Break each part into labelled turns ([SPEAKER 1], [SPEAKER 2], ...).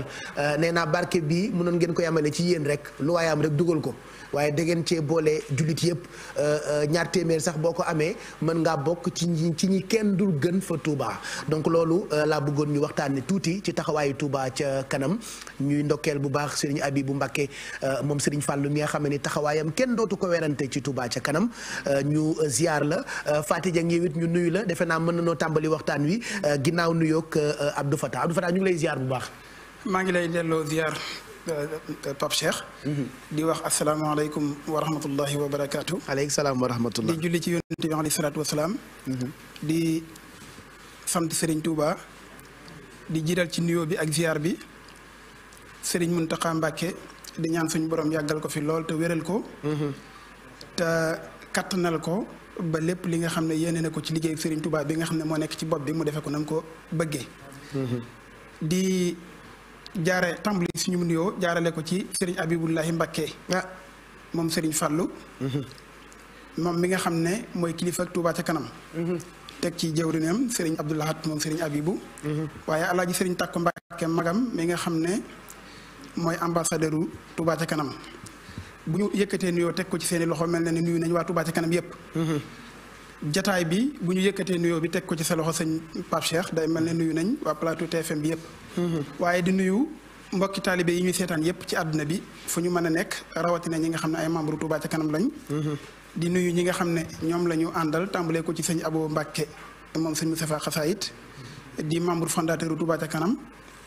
[SPEAKER 1] yaatal nee naa barke bi mënoon ngeen ko yamale ci yéen rek lu waaye am rek dugal ko waaye da ngeen cee boole jullit yëpp ñaar téeméer sax boo ko amee mën ngaa bokk ci ñi kenn dul gën fa Touba donc loolu laa bëggoon ñu waxtaanee tuuti ci taxawaayu Touba ca kanam ñuy ndokkeel bu baax Serigne Abibou Mbacké moom Serigne Fallou mi nga xam ne taxawaayam kenn dootu ko werante ci Touba ca kanam ñu ziar la Faty Dieng yow it ñu nuyu la defe naa mën nañoo tàmbali waxtaan wi ginnaaw nuyoog Abdou Fatah ñu ngi lay ziar bu baax.
[SPEAKER 2] maa ngi lay delloo ziar. Pape Cheikh. di wax asalaamaaleykum wa rahmatullahi wa barakaatu.
[SPEAKER 1] aleykum salaam wa rahmatullah.
[SPEAKER 2] di julli ci yonent bi alayhi salaatu wa salaam. di sant Serigne Touba. di jiital ci nuyoo bi ak ziar bi Serigne Mountakha Mbacké di ñaan suñu borom yàggal ko fi lool te wéral ko. te kattanal ko ba lépp li nga xam ne yéene na ko ci liggéey Serigne Touba bi nga xam ne moo nekk ci bopp bi mu defee ko na mu ko bëggee. di. jaare tàmbali suñu nuyoo jaarale ko ci Serigne Abibullahi Mbacké moom Serigne Fallou moom mi nga xam ne mooy kilifa Touba ca kanam teg ci jëwrinam Serigne Abdoulahat moom Serigne Abibou waaye alaaji Serigne Takko Mbacké magam mi nga xam ne mooy ambassadeur u Touba ca kanam bu ñu yëkkatee nuyoo teg ko ci seeni loxo mel na ne nuyu nañu waa Touba ca kanam yépp jataay bi bu ñu yëkkatee nuyoo bi teg ko ci sa loxo sëñ Pape Cheikh day mel ne nuyu nañ waa plateau TFM bi yëpp. waaye di nuyu mbokki taalibe yi ñuy seetaan yëpp ci àdduna bi fu ñu mën a nekk rawatina ñi nga xam ne ay membre Touba ca kanam lañ. di nuyu ñi nga xam ne ñoom la ñu àndal tàmbalee ko ci sëñ Abo Mbacké moom sëñ Moustapha Xasaayit di membre fondateur Touba ca kanam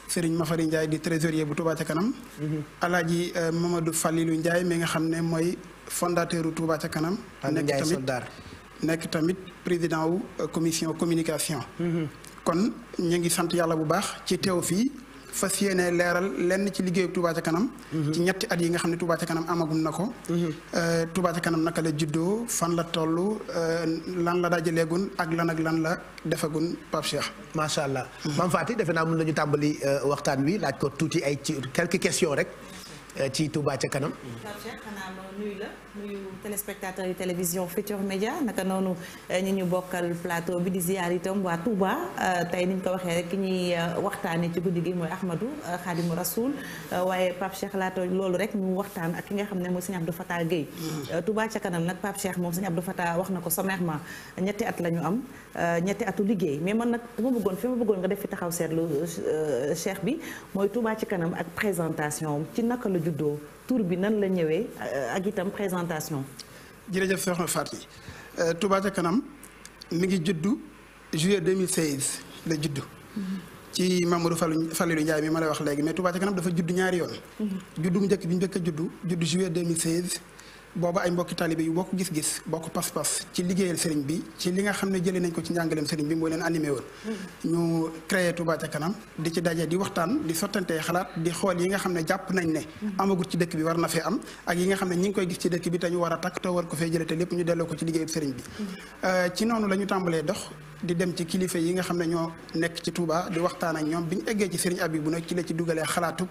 [SPEAKER 2] Serigne Mafari Ndiaye di trésorier bu Touba ca kanam. Alaaji Mamadou Fallilou Ndiaye mi nga xam ne mooy fondateur Touba ca kanam. nekk tamit président wu commission communication. kon ñu ngi sant yàlla bu baax ci teew fii fas yéene leeral lenn ci liggéeyu Touba ca kanam. ci ñetti at yi nga xam ne Touba ca kanam amagum na ko. Touba ca kanam naka la juddoo fan la toll lan la dajaleegun ak lan la defagun Pape Cheikh.
[SPEAKER 1] macha allah Mame Faty defe naa mën nañu tàmbali waxtaan wi laaj ko tuuti ay ci quelques questions rek. ci Touba ca kanam.
[SPEAKER 3] Pape Cheikh xanaa ma nuyu la nuyu téléspectateurs yu télévision Futurs Médias naka noonu ñi ñu bokkal plateau bi di ziar itam waa Touba tey niñ ko waxee rek ki ñuy waxtaanee ci guddi gi mooy Ahmadou Khadimu Rasoul waaye Pape Cheikh laata loolu rek ñu waxtaan ak ki nga xam ne mooy sëñ Abdou Fatah Guèye. Touba ca kanam nag Pape Cheikh moom sëñ Abdou Fatah wax na ko sommairement ñetti at la ñu am ñetti atu liggéey mais man nag dama bëggoon fi ma bëggoon nga def fi taxaw seetlu Cheikh bi mooy Touba ca kanam ak présentation ci naka la juddoo tur bi nan la ñëwee ak itam présentation.
[SPEAKER 2] jërëjëf soxna Faty Touba ca kanam mi ngi juddu juillet 2016 la juddu. ci Mamadou Fallilou Ndiaye mi ma lay wax léegi mais Touba ca kanam dafa juddu ñaari yoon. juddu mu njëkk bi ñu njëkk a juddu juillet 2016. booba ay mbokki taalibe yu bokk gis-gis bokk pas-pas ci liggéeyal sëriñ bi ci li nga xam ne jëlee nañ ko ci njàngaleem sëriñ bi moo leen animé woon. ñu créé Touba ca kanam di ci daje di waxtaan di sottantee xalaat di xool yi nga xam ne jàpp nañ ne amagut ci dëkk bi war na fee am ak yi nga xam ne ñi ngi koy gis ci dëkk bi te ñu war a takk te war ko fee jëlee te lépp ñu delloo ko ci liggéeyam sëriñ bi. ci noonu la ñu tàmbalee dox di dem ci kilifa yi nga xam ne ñoo nekk ci Touba di waxtaan ak ñoom bi ñu eggee ci sëriñ Abibou nag ci la ci dugalee xalaatub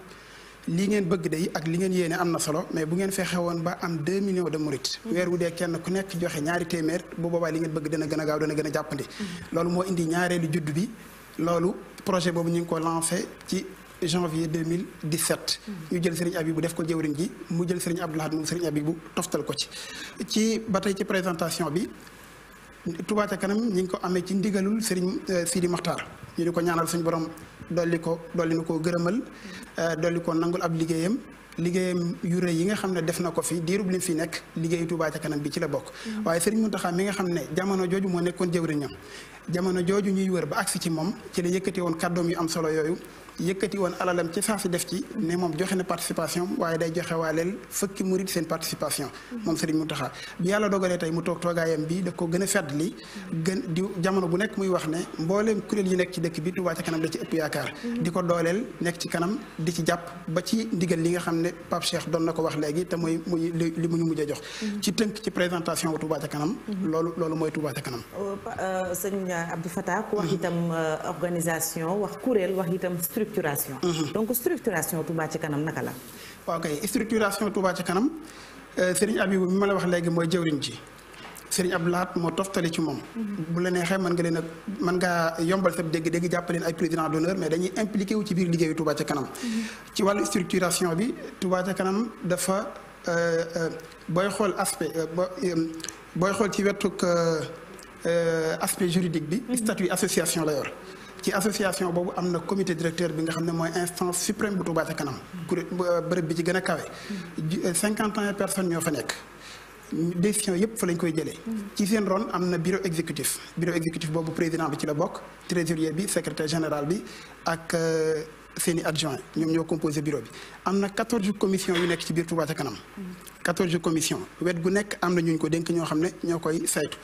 [SPEAKER 2] li ngeen bëgg de ak li ngeen yéene am na solo mais bu ngeen fexe woon ba am 2 millions de murit weer wu dee kenn ku nekk joxe ñaari téeméer bu boobaa li ngeen bëgg dana gën a gaaw dana gën a jàppandi. loolu moo indi ñaareelu judd bi loolu projet boobu ñu ngi ko lancé ci janvier 2017. ñu jël Serigne Abibou def ko jëwriñ ji mu jël Serigne Abdoulahat moom Serigne Abibou toftal ko ci ba tey ci présentation bi Touba ca kanam ñi ngi ko amee ci ndigalul Serigne Sidi Makhtar ñu di ko ñaanal suñu borom dolli na ko gërëmal dolli ko nangul ab liggéeyam yu rëy yi nga xam ne def na ko fi diirub li fi nekk liggéeyu Touba ca kanam bi ci la bokk. waaye Serigne Mountakha mi nga xam ne jamono jooju moo nekkoon jëwriñam jamono jooju ñuy wër ba agsi ci moom ci la yëkkati woon kàddoom yu am solo yooyu yëkkati woon alalam ci saa si def ci ne moom joxe na participation waaye day joxe waaleel fukki murid seen participation moom Serigne Mountakha bi yàlla dogalee tey mu toog toogaayam bi da ko gën a fedd li gën di jamono bu nekk muy wax ne mbooleem kuréel yi nekk ci dëkk bi Touba ca kanam da ci ëpp yaakaar di ko dooleel nekk ci kanam di ci jàpp ba ci ndigal li nga xam ne Pape Cheikh doon na ko wax léegi te mooy li mu ñu mujj a jox ci tënk ci présentation wu Touba ca kanam loolu mooy Touba ca kanam.
[SPEAKER 3] sëñ Abdou Fatah ku wax itam organisation wax kuréel wax itam structuration. donc structuration Touba ca kanam naka la.
[SPEAKER 2] waaw kay structuration Touba ca kanam Serigne Abibou mi ma la wax léegi mooy jëwriñ ji Serigne Abdou Lahad moo toftali ci moom. bu la neexee mën ngaa yombal sa dégg-dégg jàppaleen ay président d'honneur mais dañuy impliqué wu ci biir liggéeyu Touba ca kanam. ci wàllu structuration bi Touba ca kanam dafa booy xool ci wetuk aspect juridique bi. statut association la yor. ci association boobu am na comité directeur bi nga xam ne mooy instance suprême bu Touba ca kanam. kuréel bërëb bi ci gën a kawe. 51 personnes ñoo fa nekk. décision yëpp fa lañ koy jëlee. ci seen ron am na bureau exécutif boobu président bi ci la bokk trésorier bi secrétaire général bi ak seeni adjoint ñoom ñoo composé bureau bi. am na 14 commissions yu nekk ci biir Touba ca kanam. 14 commissions wet gu nekk am na ñu ko dénk ñoo xam ne ñoo koy saytu.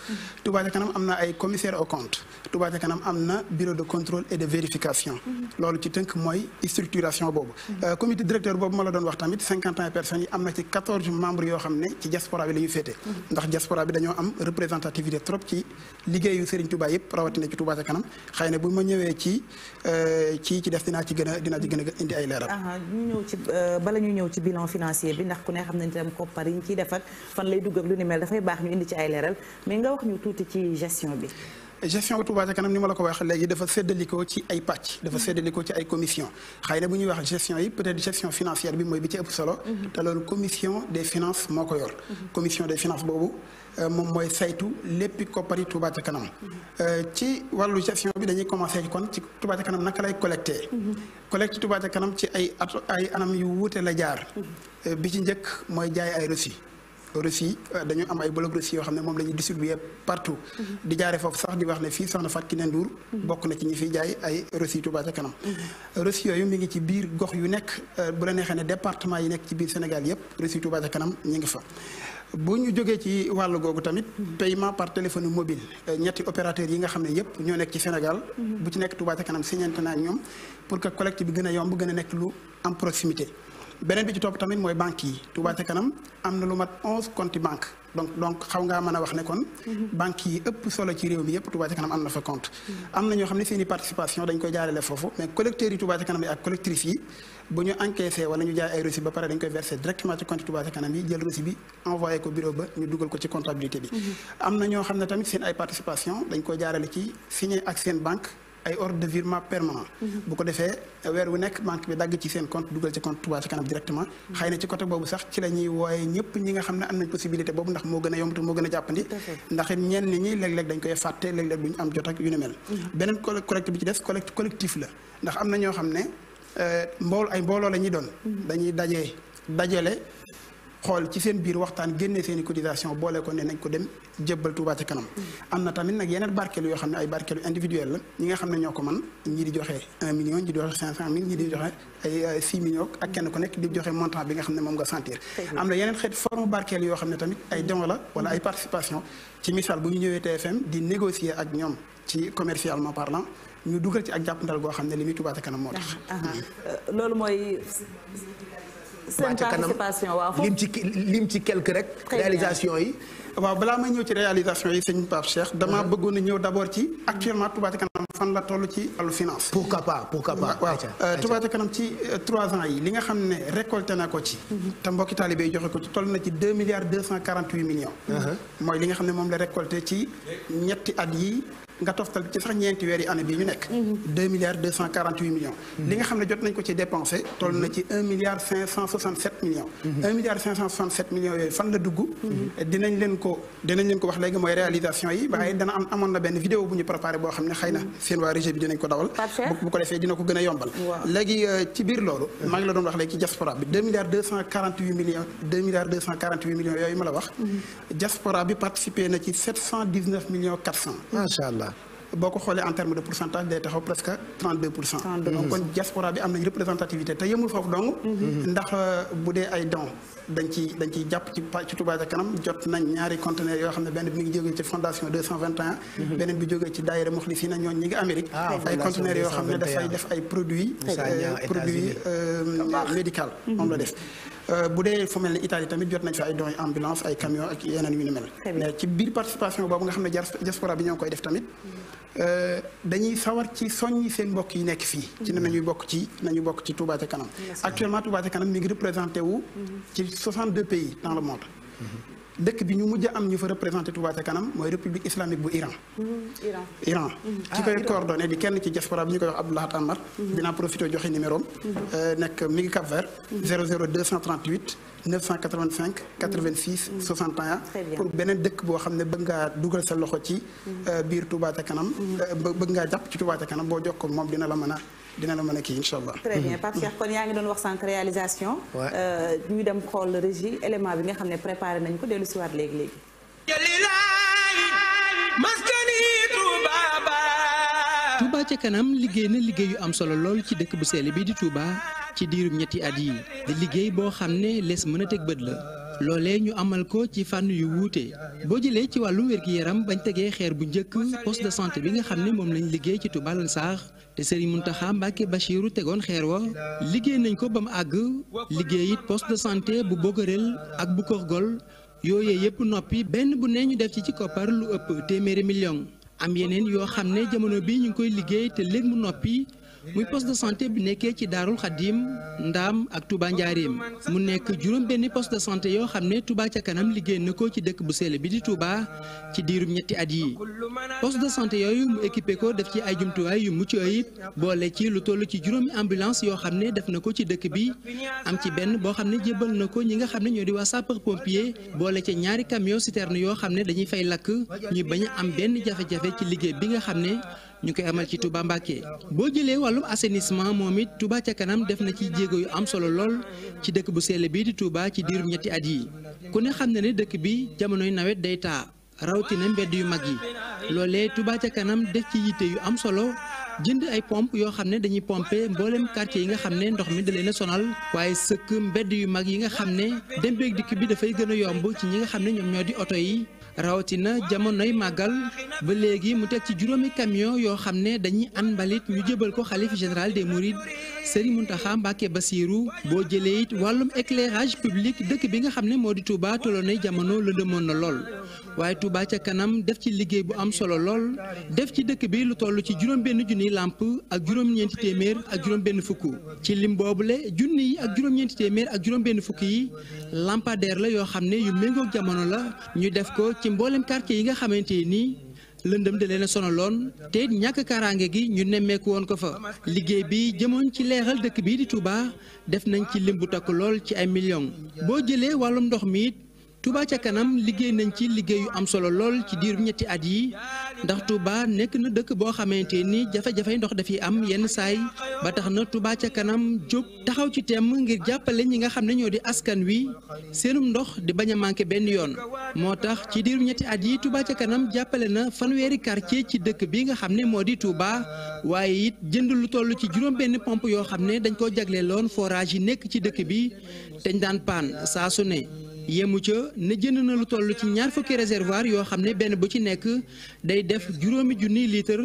[SPEAKER 2] Touba ca kanam am na ay commissaires aux comptes. Touba ca kanam am na bureau de contrôle et de vérification. loolu ci tënk mooy structuration boobu. comité directeur boobu ma la doon wax tamit 51 personnes yi am na ci 14 membres yoo xam ne ci diaspora bi la ñu féete. ndax diaspora bi dañoo am représentativité trop ci liggéeyu Serigne Touba yëpp rawatina ci Touba ca kanam xëy na bu ma ñëwee ci def dinaa ci gën a indi ay leeral.
[SPEAKER 3] bala ñu ñëw ci bilan financier bi ndax ku ne xam nañ tam koppar yi ñu ciy def ak fan lay dugg ak lu ni mel dafay baax ñu indi ci ay leeral mais nga wax ñu tuuti ci gestion bi.
[SPEAKER 2] gestion bu Touba ca kanam ni ma la ko waxee léegi dafa séddalikoo ci ay pàcc. dafa séddalikoo ci ay commission xëy na bu ñuy wax gestion yi peut-être gestion financière bi mooy bi ci ëpp solo. te loolu commission des finances moo ko yor. commission des finances boobu moom mooy saytu léppi koppari Touba ca kanam. ci wàllu gestion bi dañuy commencé kon ci Touba ca kanam naka lay collecté. collecte Touba ca kanam ci ay anam yu wuute la jaar. bi ci njëkk mooy jaay ay reçu. reçu dañu am ay bloc reçu yoo xam ne moom la ñuy distribuer partout. di jaare foofu sax di wax ne fii soxna Fatou Kiné Ndour bokk na ci ñi fiy jaay ay reçu Touba ca kanam. reçu yooyu mi ngi ci biir gox yu nekk bu la neexee ne département yi nekk ci biir Sénégal yëpp reçu Touba ca kanam ñi ngi fa. bu ñu jógee ci wàllu googu tamit paiement par téléphone mobile ñetti opérateurs yi nga xam ne yëpp ñoo nekk ci Sénégal. bu ci nekk Touba ca kanam signante na ak ñoom pour que collecte bi gën a yomb gën a nekk lu en proximité. beneen bi ci topp tamit mooy banque yi Touba ca kanam am na lu mat 11 compte banque donc xaw ngaa mën a wax ne kon banque yi ëpp solo ci réew mi yëpp Touba ca kanam am na fa compte. am na ñoo xam ne seen i participation dañ koy jaarale foofu mais collecteurs yi Touba ca kanam yi ak collectrices yi bu ñu encaissé wala ñu jaay ay reçu ba pare dañ koy versé directement ci compte Touba ca kanam yi jël reçu bi envoyé ko bureau ba ñu dugal ko ci comptabilité bi. am na ñoo xam ne tamit seen ay participation dañ koy jaarale ci signé ak seen banque. ay ordre de virement permanent. bu ko defee weer wu nekk banque bi dagg ci seen compte dugal ci compte Touba ca kanam directement. xëy na ci côté boobu sax ci la ñuy wooye ñëpp ñi nga xam ne am nañ possibilité boobu ndax moo gën a yomb te moo gën a jàppandi. ndax ñenn ñi léeg-léeg dañ koy fàtte léeg-léeg duñ am jot ak yu ni mel. beneen collecte bi ci des collecte collectif la ndax am na ñoo xam ne mbooloo la ñuy doon. dañuy dajale xool ci seen biir waxtaan génne seen i cotisation boole ko ne nañ ko dem jébbal Touba ca kanam. am na tamit nag yeneen barkeelu yoo xam ne ay barkeelu individuel la ñi nga xam ne ñoo ko mën ñii di joxe 1 million ñii di joxe 500 000 ñii di joxe ay 6 millions ak kenn ku nekk di joxe montant bi nga xam ne moom nga sentir. am na yeneen xeet forme barkeelu yoo xam ne tamit ay don la wala ay participation ci misaal bu ñu ñëwee TFM di négocier ak ñoom ci commercialement parlant ñu dugal ci ak jàppandal goo xam ne li muy Touba ca kanam moo tax.
[SPEAKER 3] loolu mooy. seen participation waaw
[SPEAKER 1] lim ci quelque rek. réalisation yi.
[SPEAKER 2] waaw balaa may ñëw ci réalisation yi sëñ Pape Cheikh damaa bëggoon a ñëw d'abord ci actuellement Touba ca kanam fan la toll ci wàllu finance.
[SPEAKER 1] pourquoi pas
[SPEAKER 2] waaw Touba ca kanam ci 3 ans yi li nga xam ne récolté na ko ci. te mbokki taalibe yi joxe ko ci toll na ci 2 milliards 248 millions. mooy li nga xam ne moom la récolté ci ñetti at yi. nga toftal ci sax ñeenti weeri année bii ñu nekk. 2 milliards 248 millions. li nga xam ne jot nañ ko ci dépensé toll na ci 1 milliard 567 millions. 1 milliard 567 millions yooyu fan la dugg. dinañ leen ko wax léegi mooy réalisation yi. waaye dana amoon na benn vidéo bu ñu préparé boo xam ne xëy na seen waa régie bi dinañ ko dawal. bu ko defee dina ko gën a yombal. léegi ci biir loolu. maa ngi la doon wax léegi ci diaspora bi 2 milliards 248 millions yooyu ma la wax. diaspora bi participé na ci 719 millions 400.
[SPEAKER 1] macha allah.
[SPEAKER 2] boo ko xoolee en terme de pourcentage day taxaw presque 32%. donc kon diaspora bi am nañ représentativité te yemul foofu dong. ndax bu dee ay dons dañ ciy jàpp ci Touba ca kanam jot nañ ñaari conteneurs yoo xam ne benn bi mi ngi jógee ci fondation 221. beneen bi jógee ci daayira Muxlisina ñooñu ñi ngi Amérique. ay conteneurs yoo xam ne dafay def ay produits médical moom la def. bu dee fu mel ne Italie tamit jot nañ fi ay dons ambulance ay camions ak yeneen yu ni mel. mais ci biir participation boobu nga xam ne diaspora bi ñoo ngi koy def tamit. dañuy sawar ci soññi seen mbokk yi nekk fii. ci ne nañu bokk ci Touba ca kanam. actuellement Touba ca kanam mi ngi représenté wu. ci 62 pays dans le monde. dëkk bi ñu mujj am ñu fa représenté Touba ca kanam mooy république islamique bu Iran. Iran ci koy coordonné di kenn ci diaspora bi ñu koy wax Abdoulahat Amar. dinaa profité joxe numéro am. nekk mi ngi Cap Vert. 00238 985 86 61. pour beneen dëkk boo xam ne bëgg ngaa dugal sa loxo ci biir Touba ca kanam. bëgg ngaa jàpp ci Touba ca kanam boo jokkoo moom dina la mën a kii incha allah.
[SPEAKER 3] très bien Pape Cheikh kon yaa ngi doon wax sànq réalisation. ñu dem xool régie élément bi nga xam ne préparé nañ ko dellu si waat léegi.
[SPEAKER 4] Touba ca kanam liggéey na liggéey yu am solo lool ci dëkk bu sell bi di Touba ci diirum ñetti at yi di liggéey boo xam ne lees mën a teg bët la. loolee ñu amal ko ci fànn yu wuute boo jëlee ci wàllu wér-gi-yaram bañ tegee xeer bu njëkk poste de santé bi nga xam ne moom lañ liggéey ci Touba Lansar te Serigne Mountakha Mbacké Bachirou tegoon xeer wa liggéey nañ ko ba mu àgg liggéey it poste de santé bu Bogarel ak bu Korgol yooyee yëpp noppi benn bu ne ñu def ci koppar lu ëpp téeméeri million am yeneen yoo xam ne jamono bi ñu ngi koy liggéey te léegi mu noppi muy poste de santé bi nekkee ci Daarul Xadim Ndaam ak Touba Njaareem mu nekk juróom benn poste de santé yoo xam ne Touba ca kanam liggéey na ko ci dëkk bu sell bi di Touba ci diirum ñetti at yi poste de santé yooyu mu équipé ko def ci ay jumtuwaay yu mucc ayib boole ci lu toll ci juróomi ambulance yoo xam ne def na ko ci dëkk bi am ci benn boo xam ne jébbal na ko ñi nga xam ne ñoo di waa sapeur pompier boole ci ñaari camion citerne yoo xam ne dañuy fay lakk ñu bañ a am benn jafe-jafe ci liggéey bi nga xam ne ñu koy amal ci Touba Mbacké boo jëlee wàllum assainissement moom it Touba ca kanam def na ci jéego yu am solo lool ci dëkk bu sell bii di Touba ci diirum ñetti at yi ku ne xam na ne dëkk bi jamonoy nawet day taa rawatina mbedd yu mag yi loolee Touba ca kanam def ci yitte yu am solo jënd ay pompe yoo xam ne dañuy pomper mboolem quartier yi nga xam ne ndox mi da leen a sonal waaye sëkk mbedd yu mag yi nga xam ne dem beeg dikk bi dafay gën a yomb ci ñi nga xam ne ñoom ñoo di oto yi rawatina jamonoy màggal ba léegi mu teg ci juróomi camion yoo xam ne dañuy an mbalit ñu jébal ko xalif général des mourides Serigne Mountakha Mbacké Bassirou boo jëlee it wàllum éclairage public dëkk bi nga xam ne moo di Touba tolloonay jamono lëndëmoon na lool waaye Touba ca kanam def ci liggéey bu am solo lool def ci dëkk bi lu toll ci juróom-benn junniy làmp ak juróom-ñeenti téeméer ak juróom-benn fukk ci lim boobule junni yi ak juróom-ñeenti téeméer ak juróom-benn fukk yi lampadaire la yoo xam ne yu méngoog jamono la ñu def ko ci mboolem quartier yi nga xamante ni lëndëm da leen a sonaloon te ñàkk kaaraange gi ñu nemmeeku woon ko fa liggéey bi jëmoon ci leeral dëkk bii di Touba def nañ ci lim bu takk lool ci ay millions boo jëlee wàllum ndox mi it Touba ca kanam liggéey nañ ci liggéey yu am solo lool ci diiru ñetti at yi ndax Touba nekk na dëkk boo xamante ni jafe-jafe ndox dafiy am yenn saay ba tax na Touba ca kanam jóg taxaw ci temm ngir jàppale ñi nga xam ne ñoo di askan wi seenum ndox di bañ a manqué benn yoon moo tax ci diiru ñetti at yi Touba ca kanam jàppale na fanweeri quartier ci dëkk bi nga xam ne moo di Touba waaye it jënd lu toll ci juróom benn pompe yoo xam ne dañ koo jagleeloon forage yi nekk ci dëkk bi dañ daan paan saa su ne yemu ca ne jënd na lu toll ci ñaar fukki réservoir yoo xam ne benn bu ci nekk day def juróomi junniy litre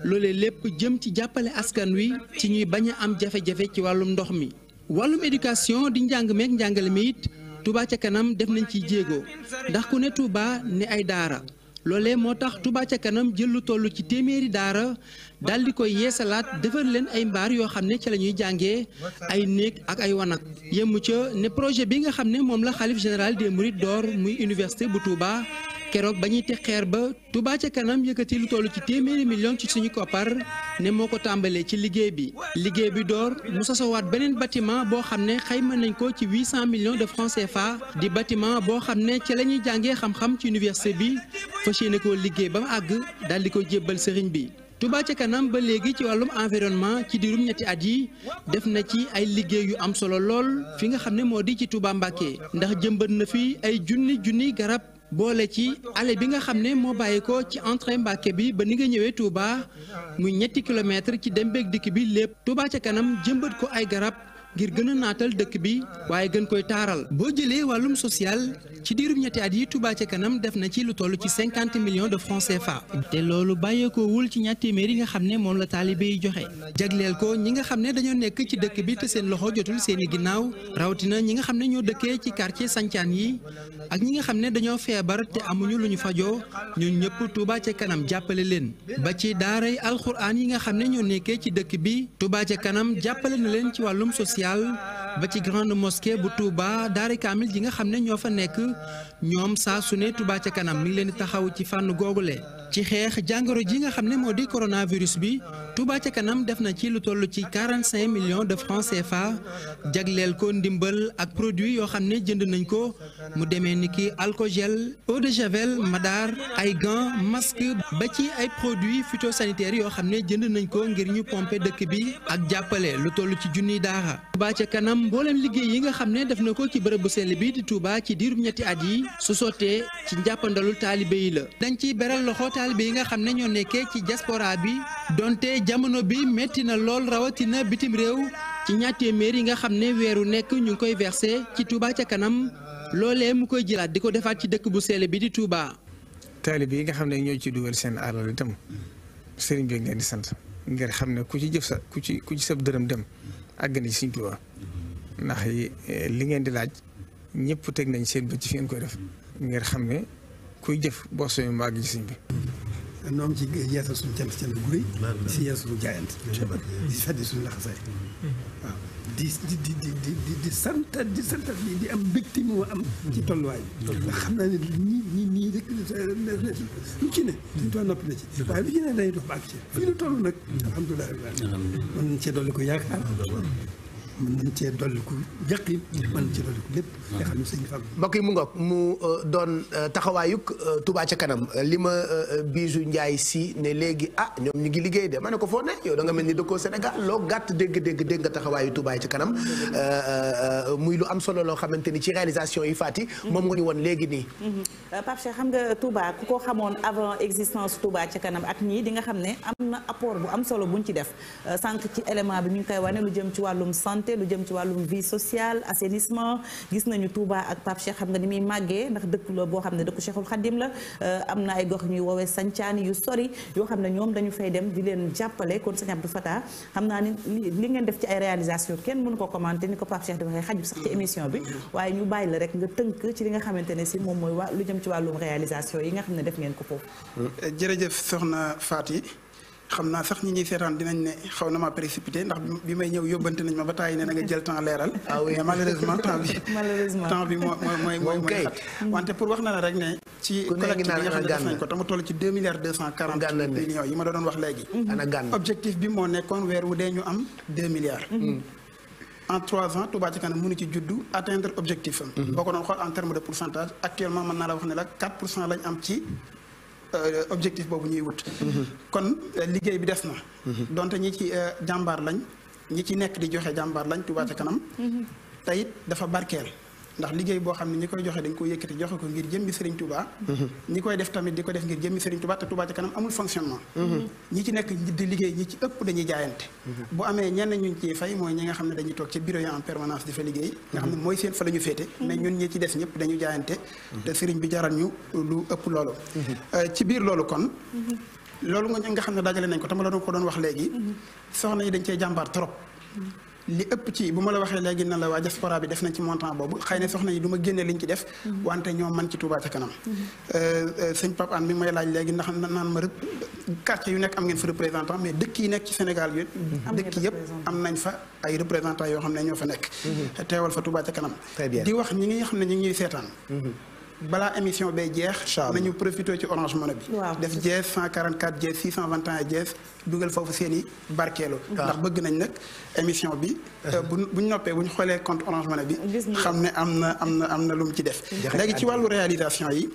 [SPEAKER 4] loolee lépp jëm ci jàppale askan wi ci ñuy bañ a am jafe-jafe ci wàllum ndox mi wàllum éducation di njàng meek njàngale mi it Touba ca kanam def nañ ciy jéego ndax ku ne Touba ne ay daara loolee moo tax Touba ca kanam jël lu toll ci téeméeri daara daal di koy yeesalaat defar leen ay mbaar yoo xam ne ca la ñuy jàngee ay néeg ak ay wanag yemu ca ne projet bi nga xam ne moom la xalif général des mourides door muy université bu Touba keroog ba ñuy teg xeer ba Touba ca kanam yëkkati lu toll ci téeméeri million ci suñu koppar ne moo ko tàmbalee ci liggéey bi door mu sasowaat beneen bâtiment boo xam ne xayma nañ ko ci 800 millions de francs CFA di bâtiment boo xam ne ca la ñuy jàngee xam-xam ci université bi fas yéene koo liggéey ba mu àgg daal di ko jébbal sëriñ bi. Touba ca kanam ba léegi ci wàllum environnement ci diirum ñetti at yi def na ci ay liggéey yu am solo lool fi nga xam ne moo di ci Touba Mbacké ndax jëmbat na fi ay junni garab boole ci allée bi nga xam ne moo bàyyi ko ci entrée Mbacké bi ba ni nga ñëwee Touba muy ñetti kilomètre ci dem beeg dikk bi lépp Touba ca kanam jëmbat ko ay garab ngir gën a naatal dëkk bi waaye gën koy taaral boo jëlee wàllum social ci diirum ñetti at yi Touba ca kanam def na ci lu toll ci 50 millions de francs CFA te loolu bàyyeekoowul ci ñaar téeméer yi nga xam ne moom la taalibe yi joxe jagleel ko ñi nga xam ne dañoo nekk ci dëkk bi te seen loxo jotul seeni ginnaaw rawatina ñi nga xam ne ñoo dëkkee ci quartier sancaan yi ak ñi nga xam ne dañoo feebar te amuñu lu ñu fajoo ñun ñëpp Touba ca kanam jàppale leen ba ci daaray alxuraan yi nga xam ne ñoo nekkee ci dëkk bi Touba ca kanam jàppale na leen ci wàllum social ba ci grande mosquée bu Touba daara kaamil ji nga xam ne ñoo fa nekk ñoom saa su ne Touba ca kanam mi ngi leen di taxaw ci fànn googule ci xeex jàngoro ji nga xam ne moo di coronavirus bi Touba ca kanam def na ci lu toll ci 45 millions de francs CFA jagleel ko ndimbal ak produit yoo xam ne jënd nañ ko mu demee ni ki alcogel eau de javel madar ay gants masque ba ci ay produits phytosanitaires yoo xam ne jënd nañ ko ngir ñu pomper dëkk bi ak jàppale lu toll ci junniy daara Touba ca kanam mboolem liggéey yi nga xam ne def na ko ci bërëb bu sell bi di Touba ci diirum ñetti at yi su sottee ci njàppandalul taalibe yi la dañ ciy beral loxo taalibe yi nga xam ne ñoo nekkee ci diaspora bi donte jamono bi metti na lool rawatina bitim réew ci ñaar téeméer yi nga xam ne weeru nekk ñu ngi koy versé ci Touba ca kanam loolee mu koy jëlaat di ko defaat ci dëkk bu sell bi di Touba.
[SPEAKER 5] taalibe yi nga xam ne ñoo ci dugal seen alal itam sëriñ bi ngeen di sant ngir xam ne ku ci jëf sa ku ci sab dërëm dem àgg na ci Sëriñ Touba ndax li ngeen di laaj ñëpp teg nañ seen bët ci fi ngeen koy def ngir xam ne kuy jëf boo sooy mu àgg ci sëriñ bi.
[SPEAKER 6] noo ngi ci yeesal suñu cant bu rëy si yeesal suñu jaayante di feddi suñu laxasaay waaw di santat di am mbégte moo am ci tolluwaay bi ndax xam naa ne nii rek lu ci ne suñu toll noppi na ci waaye lu ci ne day dox ba ak ci fii lu toll nag alhamdulilah mën nañ cee dolli ko yaakaar mën nañ cee dolli ko yaqin mën nañ cee dolli ko lépp nga xam ne sëñ Fall
[SPEAKER 1] mbokk yi mu ngoog mu doon taxawaayug Touba ca kanam li ma Bijou Ndiaye si ne léegi ñoom ñu ngi liggéey de ma ne ko foo ne yow da nga mel ni dëkkoo Sénégal loo gàtt dégg nga taxawaayu Touba ca kanam muy lu am solo loo xamante ni ci réalisation yi Fati moom nga ñu woon léegi nii.
[SPEAKER 3] Pape Cheikh xam nga Touba ku ko xamoon avant existence Touba ca kanam ak ñii di nga xam ne am na apport bu am solo buñ ci def sànq ci élément bi ñu ngi koy wane lu jëm ci wàllum santé lu jëm ci wàllum vie sociale assainissement gis nañu Touba ak Pape Cheikh xam nga ni muy màggee ndax dëkk la boo xam ne dëkku Cheikhul Khadim la am na ay gox ñuy woowee sancaani yu sori yoo xam ne ñoom dañu fay dem di leen jàppale kon sëñ Abdou Fatah xam naa ni li ngeen def ci ay réalisation kenn mënu ko commenter ni ko Pape Cheikh di waxee xaju sax ci émission bi waaye ñu bàyyi la rek nga tënk ci li nga xamante ne si moom mooy lu jëm ci wàllum réalisation yi nga xam ne def ngeen ko foofu.
[SPEAKER 2] jërëjëf soxna Faty xam naa sax ñi ñuy seetaan dinañ ne xaw na ma précipité ndax bi may ñëw yóbbante nañ ma ba tàyyi ne na nga jël temps leeral. mais malheureusement temps bi mooy xat wante pour wax na la rek ne ci collecte bi nga xam ne def nañ ko te mu toll ci 2 milliards 240 millions yi ma doon wax léegi objectif bi moo nekkoon weer wu dee ñu am 2 milliards en 3 ans Touba ca kanam mënu ci juddu atteindre objectif am boo ko doon xool en terme de pourcentage actuellement mën naa la wax ne la 4% lañ am ci objectif boobu ñuy wut kon liggéey bi des na donte ñi ci jàmbaar lañ ñi ci nekk di joxe jàmbaar lañ Touba ca kanam te it dafa barkeel ndax liggéey boo xam ne ñi koy joxe dañ ko yëkkati joxe ko ngir jëmmi Serigne Touba ñi koy def tamit di ko def ngir jëmmi Serigne Touba te Touba ca kanam amul fonctionnement ñi ci nekk di liggéey ñi ci ëpp dañuy jaayante bu amee ñenn ñu ciy fay mooy ñi nga xam ne dañuy toog ci bureau yi en permanence di fa liggéey nga xam ne mooy seen fa la ñu féete mais ñun ñi ci des ñëpp dañu jaayante te Serigne bi jaral ñu lu ëpp loolu ci biir loolu kon loolu nga xam ne dajale nañ ko te ma la doon ko doon wax léegi soxna yi dañ cee jàmbaar trop li ëpp ci bu ma la waxee léegi na la waa diaspora bi def nañ ci montant boobu xëy na soxna yi du ma génne liñ ci def wante ñoom man ci Touba ca kanam sëñ Pape Anne mi may laaj léegi ndax naan ma quartier yu nekk am ngeen fa représentant mais dëkk yi nekk ci Sénégal yi dëkk yëpp am nañ fa ay représentants yoo xam ne ñoo fa nekk teewal fa Touba ca kanam di wax ñi nga xam ne ñi ngi ñuy seetaan balaa émission bay jeex nañu profité ci Orange Money bi def jees 144 jees 621 jees dugal foofu seen i barkeelu ndax bëgg nañ nag émission bi buñ noppee buñ xoolee compte Orange Money bi xam ne am na lu mu ci def léegi ci wàllu réalisation yi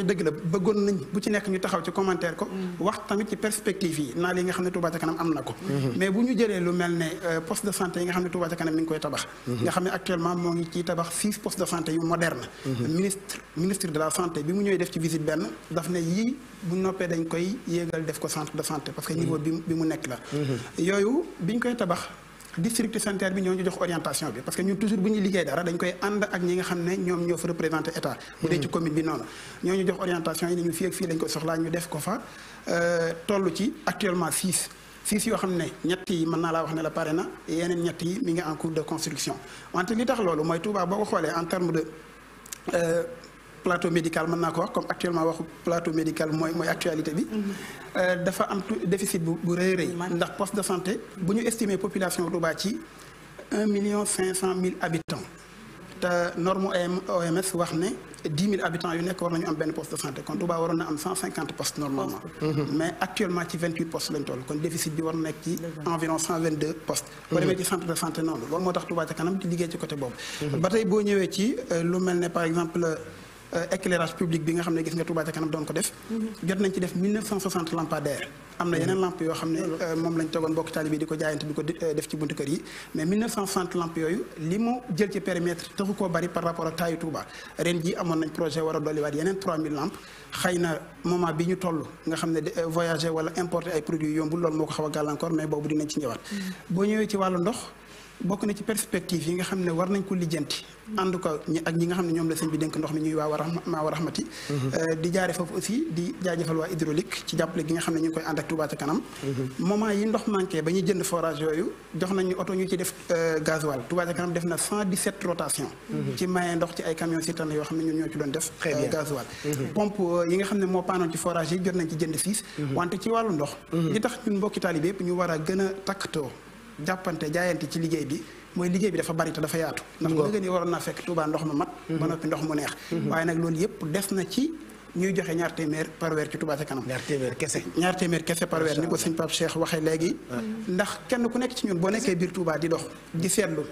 [SPEAKER 2] dëgg la bëggoon nañ bu ci nekk ñu taxaw ci commentaire ko wax tamit ci perspective yi naa li nga xam ne Touba ca kanam am na ko mais bu ñu jëlee lu mel ne poste de santé yi nga xam ne Touba ca kanam mi ngi koy tabax nga xam ne actuellement moo ngi ciy tabax 6 postes de santé yu moderne ministre de la santé bi mu ñëwee def ci visite benn daf ne yii bu noppee dañ koy yéegal def ko centre de santé parce que niveau bi mu nekk la yooyu biñ koy tabax district sanitaire bi ñoo ñu jox orientation bi parce que ñun toujours bu ñuy liggéey dara dañ koy ànd ak ñi nga xam ne ñoom ñoo fa représenté état bu dee ci commune bi noonu ñoo ñu jox orientation yi ne ñu fii ak fii lañ ko soxlaa ñu def ko fa toll ci actuellement 6 yoo xam ne ñett yi mën naa laa wax ne la pare na yeneen ñett yi mi ngi en cours de construction wante li tax loolu mooy Touba boo ko xoolee en terme de plateau médical mën naa ko wax comme actuellement waxu plateau médical mooy actualité bi dafa am déficit bu rëy ndax poste de santé bu ñu estimer population Touba ci 1,5 million habitants te norme OMS wax ne 10 000 habitants yu nekk war nañu am benn poste de santé kon Touba waroon na am 150 postes normalement. mais actuellement ci 28 postes lañ toll kon déficit bi war na nekk ci environ 122 postes. boo demee ci centre de santé noonu loolu moo tax Touba ca kanam di liggéey ci côté boobu. ba tey boo ñëwee ci lu mel ne par exemple éclairage public bi nga xam ne gis nga Touba ca kanam doon ko def. jot nañ ci def 1960 lampadaires. am na yeneen lampe yoo xam ne moom lañ tegoon bokk taalibe di ko jaayante di ko def ci buntu kër yi mais 1960 lampe yooyu li mu jël ci périmètre taxu koo bari par rapport ak taayu Touba ren ji amoon nañ projet war a dolliwaat yeneen 3000 lampes xëy na moment bi ñu toll nga xam ne voyager wala importer ay produits yombul loolu moo ko xaw a gàllankoor mais boobu dinañ ci ñëwaat. boo ñëwee ci wàllu ndox bokk na ci perspective yi nga xam ne war nañ ko lijjanti ànd ko ak ñi nga xam ne ñoom la sëñ bi dénk ndox mi ñuy waa wa rahmati di jaare foofu aussi di jaajëfal waa hydraulique ci jàppale gi nga xam ne ñu ngi koy ànd ak Touba ca kanam moment yi ndox manqué ba ñuy jënd forage yooyu jox nañu oto ñu ci def gasoil Touba ca kanam def na 117 rotation ci maye ndox ci ay camions citernes yoo xam ne ñun ñoo ci doon def gasoil pompe yi nga xam ne moo paanoon ci forage yi jot nañ ci jënd 6 wante ci wàllu ndox li tax ñun mbokki taalibe yëpp ñu war a gën a takkatoo jàppante jaayante ci liggéey bi mooy liggéey bi dafa bari te dafa yaatu ndax dëgg ni waroon naa fekk Touba ndox ma mat ba noppi ndox mu neex waaye nag loolu yëpp des na ci ñuy joxe ñaar téeméer par weer ci Touba ca kanam ñaar téeméer kese par weer ni ko sëñ Pape Cheikh waxee léegi ndax kenn ku nekk ci ñun boo nekkee biir Touba di dox di seetlu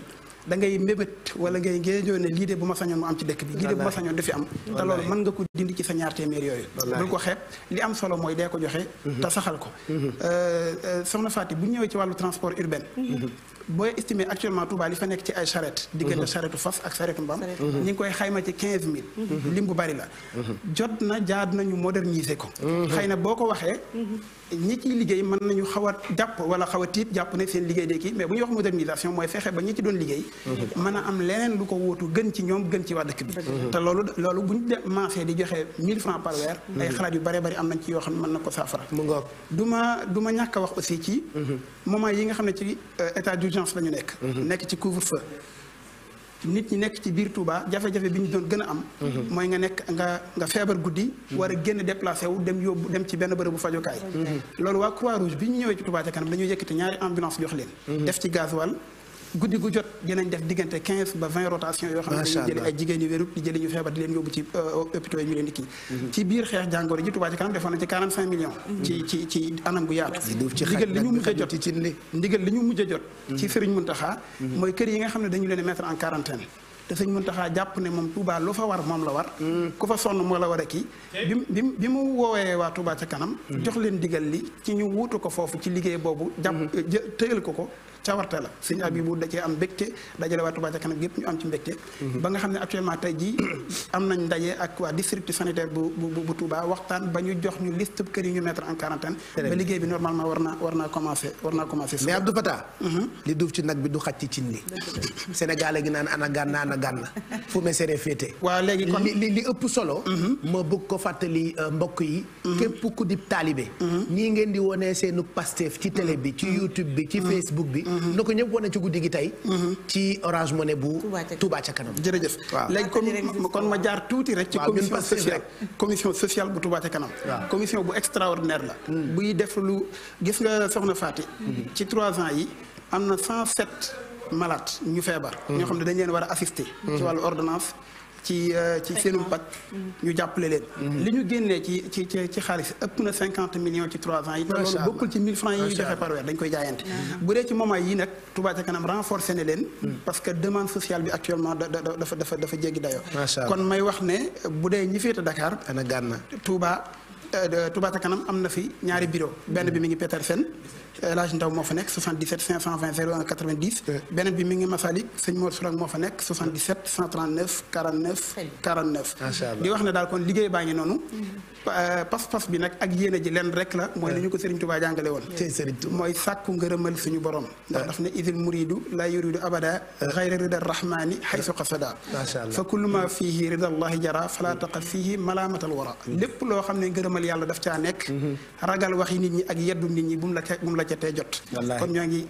[SPEAKER 2] da ngay mébét wala ngay ngéejoo ne lii de bu ma sañoon mu am ci dëkk bi lii de bu ma sañoon du fi am te loolu mën nga ko dindi ci sa ñaar téeméer yooyu bul ko xeeb li am solo mooy dee ko joxe te saxal ko soxna Faty bu ñëwee ci wàllu transport urbain booy estimé actuellement Touba li fa nekk ci ay charrette diggante charrette fas ak charrette mbaam ñi ngi koy xayma ci 15000 lim bu bari la jot na jaadu nañu moderniser ko xëy na boo ko waxee ñi ciy liggéey mën nañu xaw a jàpp wala xaw a tiit jàpp ne seen liggéey de kii mais bu ñuy wax modernisation mooy fexe ba ñi ci doon liggéey mën a am leneen lu ko wóotu gën ci ñoom gën ci waa dëkk bi te loolu bu ñu commencé di joxe 1000 francs par weer ay xalaat yu bare bari am nañ ci yoo xam ne mën na ko saafara du ma ñàkk a wax aussi ci moment yi nga xam ne ci état d'urgence la ñu nekk ci couvre-feu nit ñi nekk ci biir Touba jafe-jafe bi ñu doon gën a am mooy nga feebar guddi war a génn déplacé wu dem ci benn bërëbu fajukaay loolu waa Croix-Rouge bi ñu ñëwee ci Touba ca kanam dañuy yëkkati ñaari ambulance jox leen def ci gasoil guddi gu jot dinañ def diggante 15 ba 20 rotation yoo xam ne dañuy jëli ay jigéen yu wérut di jëli ñu feebar di leen yóbbu ci hôpitaux yi ñu leen di kii ci biir xeex jàngoro ji Touba ca kanam defoon na ci 45 millions ci anam gu yaatu ndigal li ñu mujj a jot ci Serigne Mountakha mooy kër yi nga xam ne dañu leen mettre en quarantaine te Serigne Mountakha jàpp ne moom Touba lu fa war moom la war ku fa sonn moo la war a kii bi mu woowee waa Touba ca kanam jox leen digal li ci ñu wuutu ko foofu ci liggéey boobu jàpp tëyal ko cawarte la sëñ Abibou da cee am mbégte dajale waa Touba ca kanam yëpp ñu am ci mbégte ba nga xam ne actuellement tey jii am nañ ndaje ak waa district sanitaire bu Touba waxtaan ba ñu jox ñu liste kër yi ñu mettre en quarantaine ba liggéey bi normalement war naa commencé mais
[SPEAKER 1] Abdou Fatah li duuf ci nag bi du xaj ci cin li Sénégal gi naan ana gànna fu me sere féete
[SPEAKER 2] waaw léegi kon
[SPEAKER 1] li ëpp solo ma bëgg ko fàttali mbokk yi képp ku di taalibe ñii ngeen di wone seenu Pastef ci télé bi ci YouTube bi ci Facebook bi na ko ñëpp wane ci guddi gi tey ci Orange Money bu Touba ca kanam
[SPEAKER 2] jërëjëf léegi kon ma jaar tuuti rek ci commission sociale bu Touba ca kanam commission bu extraordinaire la buy def lu gis nga soxna Faty ci 3 ans yi am na 107 malades ñu feebar ñoo xam ne dañ leen war a assister ci wàllu ordonnance ci seenum paj ñu jàppale leen li ñu génnee ci xaalis ëpp na 50 millions ci 3 ans yi te loolu bokkul ci 1000 francs yi ñuy joxe par weer dañ koy jaayante bu dee ci moment yi nag Touba ca kanam renforcé ne leen parce que demande sociale bi actuellement dafa jéggi dayoo kon may wax ne bu dee ñi féete Dakar
[SPEAKER 1] ana gànna
[SPEAKER 2] Touba ca kanam am na fi ñaari bureau benn bi mi ngi Petersen Elhadj Ndaw moo fa nekk 77 520 01 90 beneen bi mi ngi Masalik sëñ Mor Sourang moo fa nekk 77 139 49 di wax ne daal kon liggéey baa ngi noonu pas-pas bi nag ak yéene ji leen rek la mooy ni ñu ko Serigne Touba jàngale woon mooy sàkku ngërëmal suñu borom ndax daf ne idil muridu la yuridu abada xayra rida rahmani xaysu qasada fa kullu ma fihi rida allahi jara fala taqat fihi malamatal wara lépp loo xam ne ngërëmal yàlla daf caa nekk ragal waxi nit ñi ak yeddu nit ñi bu mu la ca tee jot kon ñoo ngi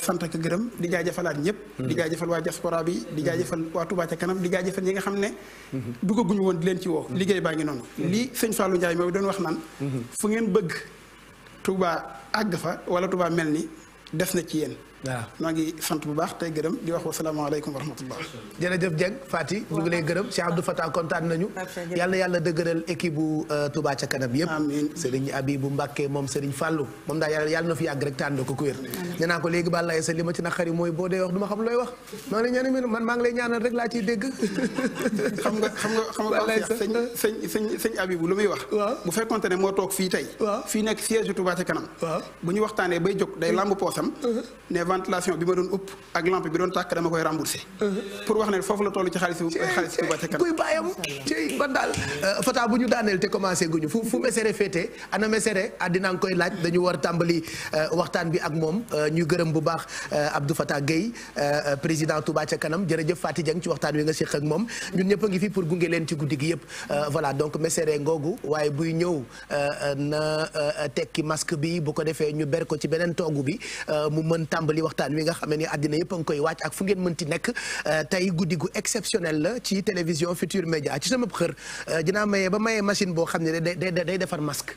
[SPEAKER 2] sant ak gërëm di jaajëfalaat ñëpp di jaajëfal waa diaspora bi di jaajëfal waa Touba ca kanam di jaajëfal ñi nga xam ne duggaguñu woon di leen ci woo liggéey baa ngi noonu lii sëñ Fallou Ndiaye mooy doon wax naan fu ngeen bëgg Touba àgg fa wala Touba mel ni des na ci yéen
[SPEAKER 1] waaw
[SPEAKER 2] maa ngi sant bu baax tey gërëm di wax wasalaamaaleykum wa rahmatullah.
[SPEAKER 1] jërëjëf Dieng Fati ñu ngi lay gërëm Cheikh Abdou Fatah kontaan nañu. yàlla yàlla dëgëral équipe bu Touba ca kanam yëpp. amiin Serigne Abibou Mbacké moom Serigne Fallou moom daal yàlla na fi yàgg rek tànn ko ku wér. nee naa ko léegi Balaye sa li ma ci naqari mooy boo dee wax du ma xam looy wax maa ngi lay ñaanal man maa ngi lay ñaanal rek laa ciy dégg.
[SPEAKER 2] xam nga sëñ Abibou lu muy wax. bu fekkonte ne moo toog fii tey. fii nekk siège Touba ca kanam. bu ñu waxtaanee bay jóg day lamb poosam ne ventilation bi ma doon upp ak lampe bi doon tàkk dama koy remboursé pour wax ne foofu la toll ci xaalis Touba ca kanam
[SPEAKER 1] kuy bàyyam ci ban daal Fata bu ñu daaneel te commencé guñu fu Mesere féete ana Mesere àddina nga koy laaj dañu war tàmbali waxtaan bi ak moom ñuy gërëm bu baax Abdou Fatah Gueye président Touba ca kanam jërëjëf Fati Dieng ci waxtaan wi nga séq ak moom ñun ñëpp a ngi fi pour gunge leen ci guddi gi yëpp voilà donc Mesere ngoogu waaye buy ñëw na tekki masque bi bu ko defee ñu ber ko ci beneen toogu bi mu mën tàmbali waxtaan wi nga xam ne àddina yëpp a ngi koy wàcc ak fu ngeen mënti nekk tey guddi gu exceptionnel la ci télévision Futur Média ci sama xër dinaa maye ba maye machine boo xam ne day defar masque